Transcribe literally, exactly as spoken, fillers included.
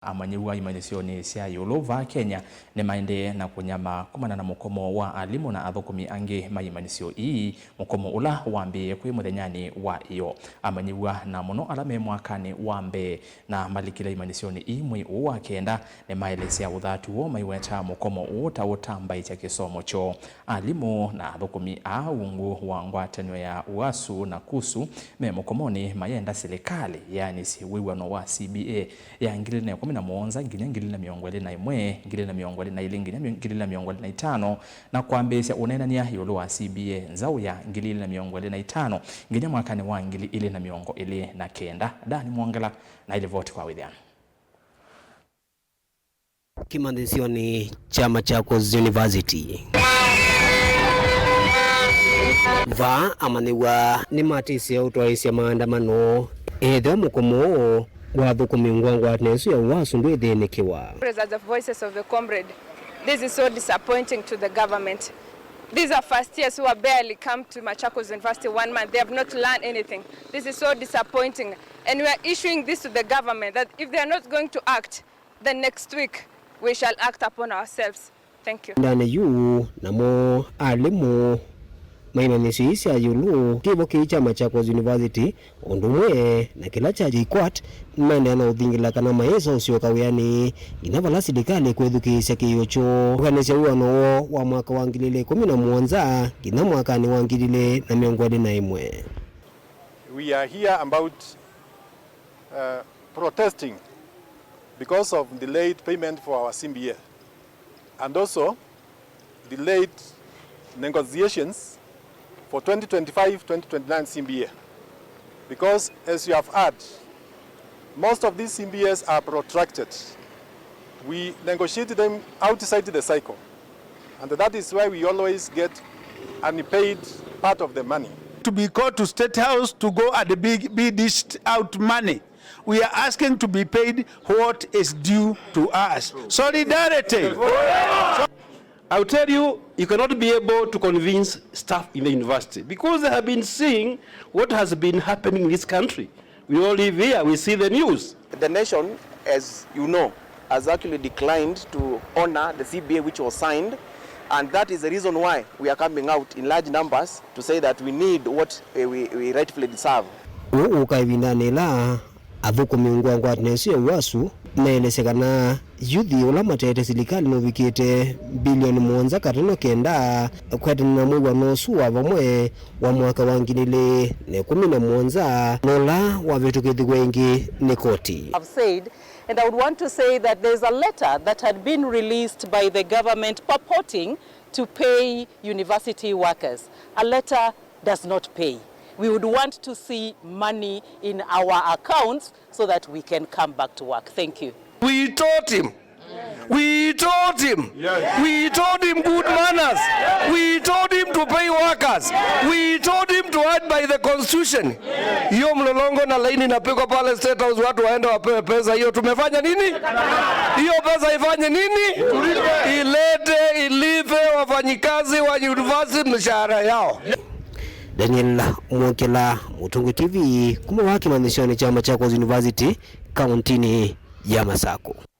Amanyĩw'a imanyĩsyonĩ sya ĩũlũ vaa Kenya nĩmaendee na kũnyama kumana na mũkomo wa alimũ na athũkũmi angĩ ma imanyĩsyo ii, mũkomo ũla wambĩĩe kwĩ mũthenyanĩ wa ĩyoo. Amanyĩw'a, na mũno ala me mwakanĩ wa mbee na malikile imanyĩsyonĩ ii mwei ũũ wa kenda, nĩmaelesya ũthatu woo maiwetaa mũkomo ũũ ta ũtambaĩkya kĩsomo kyoo. Alimũ na athũkũmi aa ungu wa ngwatanĩo ya UASU na KUSU me mũkomonĩ mayenda silikalĩ yaanĩsye wĩw'ano wa C B A ya ngili ilĩ na ĩkũmi na mũonza nginya ngili ilĩ na mĩongo ĩlĩ na ĩmwe, ngili ilĩ na mĩongo ĩlĩ na ilĩ nginya ngili ilĩ na mĩongo ĩlĩ na itano, na kwambĩĩsya ũneenany'a ĩũlũ wa C B A nzaũ ya ngili ilĩ na mĩongo ĩlĩ na itano nginya mwakanĩ wa ngili ilĩ na mĩongo ĩlĩ na kenda. Dan Mwongela na ilivoti kwa wĩthĩano. Kĩmanyĩsyonĩ kya Machakos University. Vaa amanyĩw'a nĩmatĩsye ũtwaĩĩsya maandamano ethĩwa mũkomo ũũ wa athũkũmi ngwatanĩo ĩsu ya UASU ndwĩthĩnĩkĩwa. As the voices of the comrade, this is so disappointing to the government. These are first years who have barely come to Machakos University one month. They have not learned anything. This is so disappointing. And we are issuing this to the government that if they are not going to act, then next week we shall act upon ourselves. Thank you. Ĩvindanĩ yĩu, namo alimũ ma imanyĩsyo ii sya ĩũlũ, kĩvo kĩĩ kya Machakos University, o ũndũ ũmwe na kĩla kya JKUAT, nĩmaendee na ũthingĩla kana mayĩsa ũsyoka wĩanĩ nginya vala silikalĩ ĩkwĩthukĩĩsya kĩĩo kyoo kũkanĩsya wĩw'ano woo wa mwaka wa ngili ilĩ ĩkũmi na mũonza nginya mwakanĩ wa ngili ilĩ na mĩongo ĩlĩ na ĩmwe. We are here about, uh, protesting because of delayed payment for our C B A and also delayed negotiations for twenty twenty-five twenty twenty-nine C B A, because, as you have heard, most of these C B As are protracted. We negotiate them outside the cycle, and that is why we always get unpaid part of the money. To be called to State House to go and be, be dished out money. We are asking to be paid what is due to us. Solidarity. I'll tell you, you cannot be able to convince staff in the university because they have been seeing what has been happening in this country. We all live here, we see the news. The nation, as you know, has actually declined to honor the C B A which was signed, and that is the reason why we are coming out in large numbers to say that we need what, eh, we, we rightfully deserve. Ũũ ũka ĩvindanĩ ĩla athũkũmi ungu wa ngwatanĩo ĩsu ya UASU meelesya kana yuthi ũla mateete silikalĩ nũvikĩte mbilioni mũonza katano kenda, kwĩanana na mwĩw'ano ũsu wa vamwe wa mwaka wa ngili ilĩ na ĩkũmi na mũonza, na ũla wavĩtũkĩthiw'e ĩngĩ nĩ koti. I've said, and I would want to say that there is a letter that had been released by the government purporting to pay university workers. A letter does not pay. We would want to see money in our accounts so that we can come back to work. Thank you. We told him. We told him. Yes. We told him good manners. We told him to pay workers. We told him to abide by the constitution. Hiyo mlolongo na laini inapigwa pale State House, watu waende wapewe pesa hiyo. Tumefanya nini? Hiyo pesa ifanye nini? Ilete, ilipe wafanyikazi wa university mishahara yao. Daniel Mwongela, Mũtũngũ T V, kuma vaa kĩmanyĩsyonĩ kya Machakos University, kauntinĩ ya Masakũ.